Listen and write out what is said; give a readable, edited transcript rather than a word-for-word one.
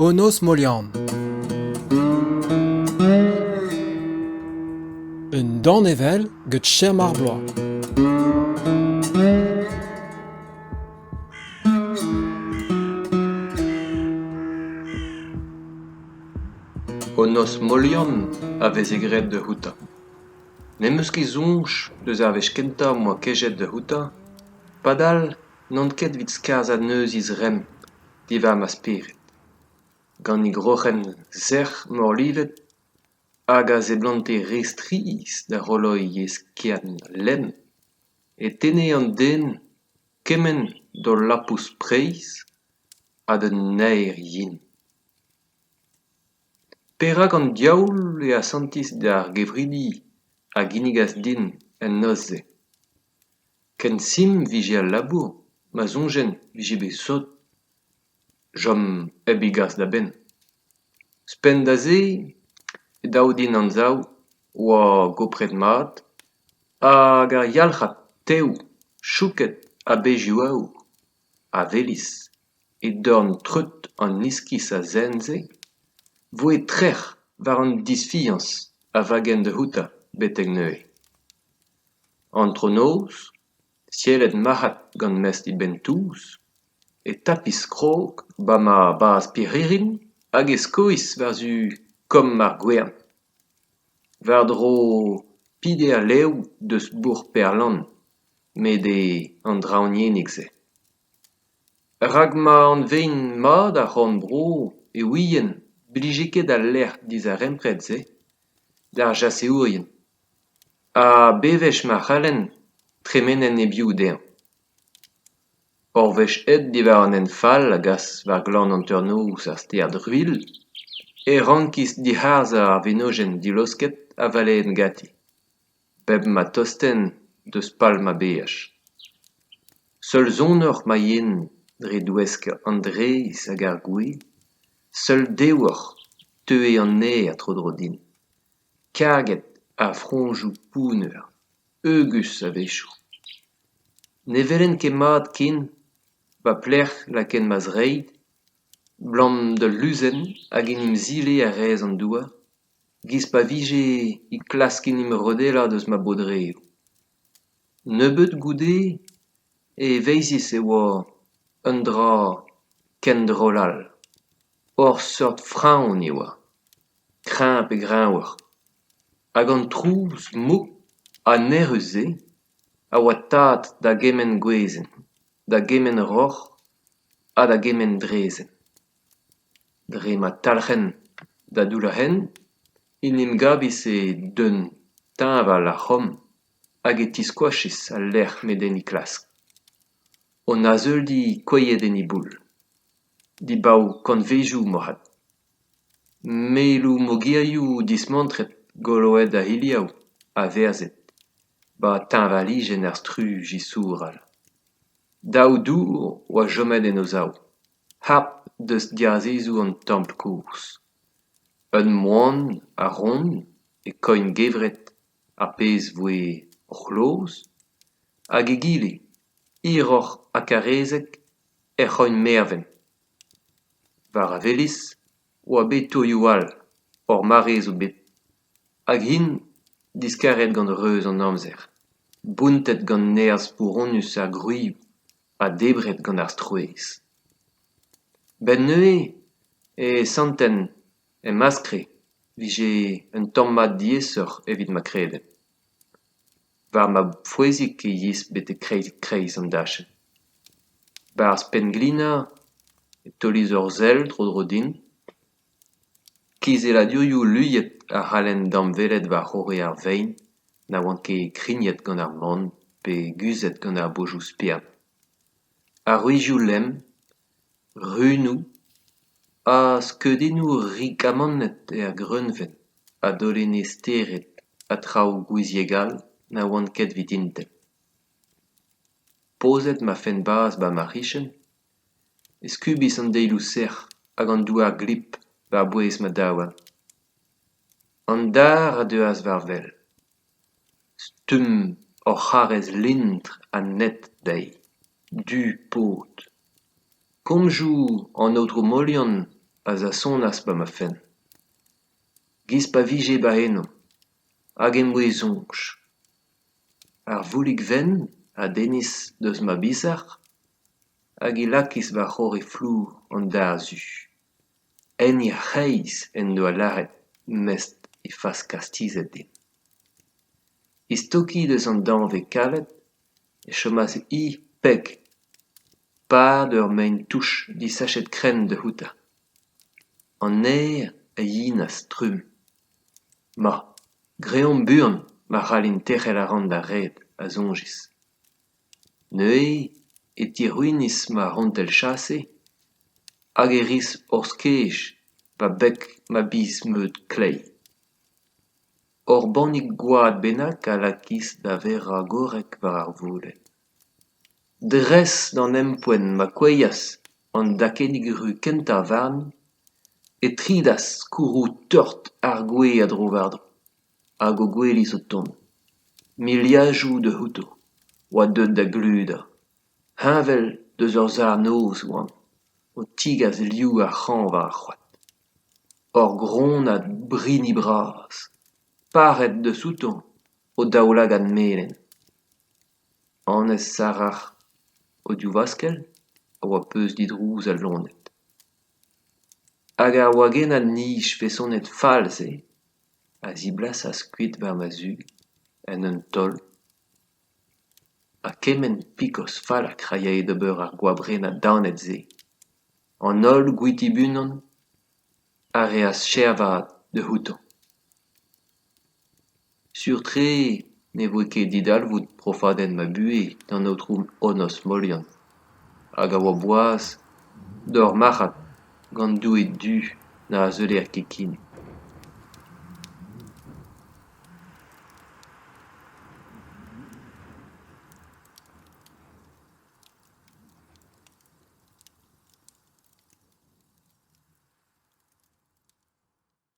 Honos Molian. Un danevell gant Chermar Bloaz. Honos Molian a veze graet dioutañ. N'em eus ket soñj eus ar wech kentañ 'm boa kejet dioutañ, padal n'on ket evit skarzhañ neuz e zremm diwar ma spered. Gant e groc'hen sec'h morlivet hag a seblante re strizh da c'holoiñ e eskern lemm e tenne an den kement d'ul labous-preizh ha d'un naer yen. Perak an diaoul e asantis d'ar gefridi a ginnigas din en noz-se ? Ken simpl 'vije al labour ma soñjen 'vije bet sot chom hep e gas da benn. Ouzhpenn da se eo dav din anzav 'oa gopret mat hag ar yalc'had tev chouket a bezhioù aour a welis e dorn treut an iskis a zen-se 'voe trec'h war an disfiziañs a vagen dioutañ betek neuze. Antronoz, siellet marc'had gant mestr e benn touz, e tapis krog 'ba ma bazh-pirc'hirin hag e skois war-zu Komm ar Gwern. War-dro peder lev deus bourc'h Perlann m'ede an draoñiennig-se. Rak ma anavezen mat ar c'horn-bro e ouien ne blije ket al lec'h dizarempred-se d'ar chaseourien ha bewech ma c'hallen tremenen hebiou dezhañ. Ur wech aet diwar an hent fall a gas war glann hanternoz ar stêr Druilh e rankis dic'harzhañ ar wenodenn dilosket a valeen ganti, bep ma tostaen deus pal ma beaj. Seul zonoc'h ma yaen dre douesk an drez hag ar gwez, seul devoc'h 'teue an aer tro-dro din, karget a froñjoù pounner, heugus a-wechoù. Ne welen ket mat ken 'ba pelec'h lakaen ma zreid 'blam d'ul lusenn hag en em sile a-rez an douar 'giz pa vije é klask en em rodellañ deus ma bodreoù. Nebeut goude e veizis e oa un dra ken drol all. Ur seurt fraoñv e oa, kreñv pe greñvoc'h. Hag an trouz mouk ha nec'hus-se a oa tad da gement gwezenn, da gement roc'h ha da gement draezhenn. Dre ma talc'hen da doullañ hent en em gavis e deun teñval ar c'homm hag e tiskoachis al lec'h m'eden é klask. An azeuldi kouezhet en e boull. Dibaoe kantvedoù moarvat. Melloù mogerioù dismantret goloet a iliav a verzhed 'ba teñvalijenn ar struj é sourral. Daou dour 'oa chomet en o sav, harp deus diazezoù an templ kozh. Un moan ha ront e kogn gevred ar pezh 'voe ur c'hloz, hag egile hiroc'h ha karrezek er c'hogn mervent. War a welis 'oa bet tourioù all ur mare zo bet, hag int diskaret gant reuz an amzer, bountet gant nerzh spouronus ar gwrizioù ha debret gant ar strouezh. 'Benn neuze e santen em askre 'vije un tamm mat diaesoc'h evit ma kreden. War ma fouezig e yez betek kreiz-kreiz an dachenn. 'Barzh pennglinañ e taolis ur sell tro-dro din. Kizelladurioù luiet a c'hallen damwelet war-c'horre ar vein na oant ket krignet gant ar man pe guzhet gant ar bojoù spern. Arouezioù lemm, runoù ha skeudennoù rikamanet er greunvaen a daolenne stered ha traoù gouiziek all na oan ket evit intent. Pozet ma fenn-bazh 'ba ma c'hichen e skubis an deiloù sec'h hag an douar gleb war-bouez ma daouarn. An dar a deuas war wel. Stumm ur c'harrez lintr ha net dezhi, du-pod. Komzoù an aotrou Molian a zassonas 'ba ma fenn, 'giz pa vije 'ba eno, hag em boe soñj. Ar voulig wenn a dennis deus ma bisac'h hag he lakis war-c'horre flour an dar zu. En he c'hreiz en doa lâret mestr e fas kastizet din. É stokiñ deus an danvez kalet e chomas-hi peg, par d'ur maen-touch disachet krenn dioutañ. An aer a yenaas trumm. Ma, greomp buan ma c'hallin tec'hel ac'hann d'ar red, a soñjis. Neuze e tic'houinis ma c'hontell-chase hag e ris ur skej war beg ma biz-meud kleiz. Ur bannig gwad bennak a lakis da verañ gorrek war ar volenn. Dres d'an ampoent ma kouezhas an dakennig ruz kentañ warni e tridas skourroù tort ar gwez a-dro-war-dro hag o gwelis o tont. Miliadoù diouzhto oa deuet da gludañ. Heñvel deus ur sarr-noz oant, o tegas liv ar c'hañv war ar c'hoad. Ur gronnad brini bras, paret deusouto o daoulagad melen. Annez sarac'h o divskell a oa peuzdidrouz al loened. Hag ar wagennad-nij fesonet fall-se a ziblasas kuit war ma zu en un taol ha kement pikos fallakr a yae d'ober ar goabrennad daonet-se, an holl gwitibunan a reas chervad dioutañ. Sur-tre ne voe ket didalvoud profadenn ma buhez d'an aotrou Honos Molian, hag a oa boas d'hor mac'had gant doueed du na azeuler ket ken.